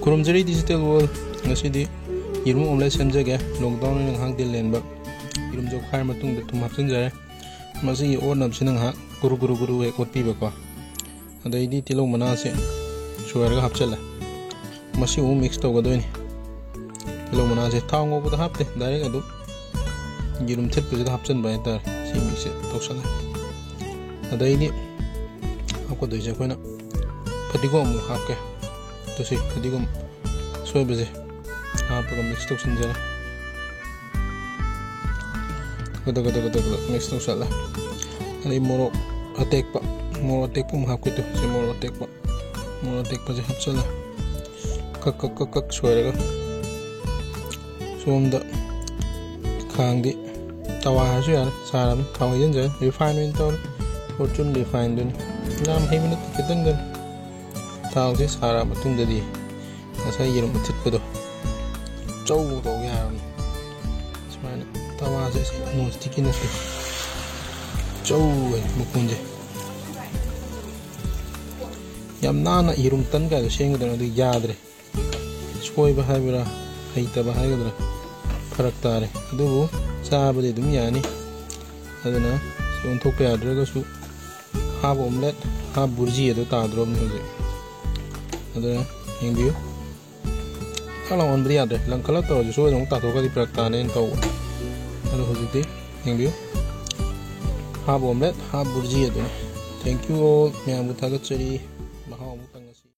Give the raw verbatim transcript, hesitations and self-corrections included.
ꯈꯨꯔꯨꯝꯖꯔꯤ digital world꯫ ꯉꯁꯤꯗꯤ ꯌꯦꯔꯨꯝ omelette ꯁꯦꯝꯖꯒꯦ꯫ Lockdown ꯑꯣꯏꯅ ꯉꯥꯏꯍꯥꯛ ꯗꯤꯜ ꯂꯦꯟꯕ꯫ ꯌꯦꯔꯨꯝ ꯆꯣꯛꯈꯥꯏꯔ ꯃꯇꯨꯡꯗ ꯊꯨꯝ ꯍꯥꯞꯆꯤꯟꯖꯔꯦ꯫ ꯃꯁꯤꯒꯤ ꯑꯣꯠꯅꯕꯁꯤꯅ ꯉꯥꯏꯍꯥꯛ ꯒꯨꯔꯨ ꯒꯨꯔꯨ ꯒꯨꯔꯨ ꯍꯦꯛ ꯑꯣꯠꯄꯤꯕꯀꯣ꯫ ꯑꯗꯩꯗꯤ ꯇꯤꯜꯍꯧ ꯃꯅꯥꯁꯦ ꯁꯣꯏꯔꯒ ꯍꯥꯞꯆꯤꯜꯂꯦ꯫ ꯃꯁꯤ ꯑꯃꯨꯛ mix ꯇꯧꯒꯗꯣꯏꯅꯤ꯫ ꯇꯤꯜꯍꯧ ꯃꯅꯥꯁꯦ ꯊꯥꯎ ꯉꯧꯕꯗ ꯍꯥꯞꯇꯦ, direct ꯑꯗꯨꯝ ꯌꯦꯔꯨꯝ ꯊꯤꯠꯄꯁꯤꯗ ꯍꯥꯞꯆꯤꯟꯕ ꯍꯥꯏꯇꯥꯔꯦ꯫ ꯁꯤ mix ꯁꯦ ꯇꯧꯁꯜꯂꯦ꯫ ꯑꯗꯩꯗꯤ ꯍꯥꯞꯀꯗꯣꯏꯁꯦ ꯑꯩꯈꯣꯏꯅ ꯐꯗꯤꯒꯣꯝ ꯑꯃꯨꯛ ꯍꯥꯞꯀꯦ꯫ ꯑꯗꯨꯁꯤ ꯐꯗꯤꯒꯣꯝ ꯑꯁꯣꯏꯕꯁꯦ ꯍꯥꯞꯄꯒ mix ꯇꯧꯁꯤꯟꯖꯔꯦ꯫ ꯀꯗ ꯀꯗ ꯀꯗ ꯀꯗ mix ꯇꯧꯁꯜꯂꯦ꯫ ꯑꯗꯩ ꯃꯣꯔꯣꯛ ꯑꯇꯦꯛꯄ, ꯃꯣꯔꯣꯛ ꯑꯇꯦꯛꯄ ꯑꯃꯨꯛ ꯍꯥꯞꯀꯦ ꯇꯧ꯫ ꯁꯤ ꯃꯣꯔꯣꯛ ꯑꯇꯦꯛꯄ, ꯃꯣꯔꯣꯛ ꯑꯇꯦꯛꯄꯁꯦ ꯍꯥꯞꯆꯜꯂꯦ꯫ ꯀꯛ ꯀꯛ ꯀꯛ ꯀꯛ ꯁꯣꯏꯔꯒ ꯁꯣꯝꯗ ꯈꯥꯡꯗꯤ ꯇꯋꯥ ꯍꯥꯏꯔꯁꯨ ꯌꯥꯔꯦ, ꯁꯥꯔꯕꯅꯤ꯫ ꯊꯥꯎ ꯍꯩꯖꯤꯟꯖꯔꯦ꯫ Refine ꯑꯣꯏꯅ ꯇꯧꯔꯦ꯫ Fortune refineꯗꯨꯅꯤ꯫ ꯌꯥꯝ ꯍꯩꯕ ꯅꯠꯇꯦ, ꯈꯤꯇꯪꯗꯅꯤ꯫ ꯊꯥꯎꯁꯦ ꯁꯥꯔ ꯃꯇꯨꯡꯗꯗꯤ ꯉꯁꯥꯏ ꯌꯦꯔꯨꯝ ꯑꯊꯤꯠꯄꯗꯣ ꯆꯧ ꯇꯧ ꯌꯥꯔꯕꯅꯤ꯫ ꯁꯨꯃꯥꯏꯅ ꯇꯋꯥꯁꯦ ꯁꯤ non sticky ꯅꯠꯇꯦ, ꯆꯧ ꯍꯥꯏ ꯃꯈꯣꯟꯁꯦ꯫ ꯌꯥꯝ ꯅꯥꯟꯅ ꯌꯦꯔꯨꯝ ꯇꯟ ꯀꯥꯏꯗꯣ ꯁꯦꯝꯒꯗꯕꯅꯤ, ꯑꯗꯨ ꯌꯥꯗ꯭ꯔꯦ꯫ ꯁꯣꯏꯕ ꯍꯥꯏꯕ꯭ꯔꯥ, ꯍꯩꯇꯕ ꯍꯥꯏꯒꯗ꯭ꯔꯥ, ꯐꯔꯛ ꯇꯥꯔꯦ꯫ ꯑꯗꯨꯕꯨ ꯆꯥꯕꯗꯤ ꯑꯗꯨꯝ ꯌꯥꯅꯤ꯫ ꯑꯗꯨꯅ ꯁꯤ ꯑꯣꯟꯊꯣꯛꯄ ꯌꯥꯗ꯭ꯔꯒꯁꯨ half omelette, half ꯕꯨꯔꯖꯤ ꯑꯗꯨ ꯇꯥꯗ꯭ꯔꯣꯕꯅꯤ ꯍꯧꯖꯤꯛ꯫ ꯑꯗꯨꯅ ꯌꯦꯡꯕꯤꯌꯨ꯫ ꯈꯔ ꯂꯥꯎꯍꯟꯕꯗꯤ ꯌꯥꯗ꯭ꯔꯦ, ꯂꯪꯈꯠꯂ ꯇꯧꯔꯁꯨ ꯁꯣꯏꯗꯅ ꯑꯃꯨꯛ ꯇꯥꯊꯣꯛꯈ꯭ꯔꯗꯤ ꯐꯔꯛ ꯇꯥꯅꯦꯅ ꯇꯧꯕ꯫ ꯑꯗꯣ ꯍꯧꯖꯤꯛꯇꯤ ꯌꯦꯡꯕꯤꯌꯨ, half omelette, half ꯕꯨꯔꯖꯤ ꯑꯗꯨꯅꯤ꯫ Thank you all, ꯃꯌꯥꯝꯕꯨ ꯊꯥꯒꯠꯆꯔꯤ꯫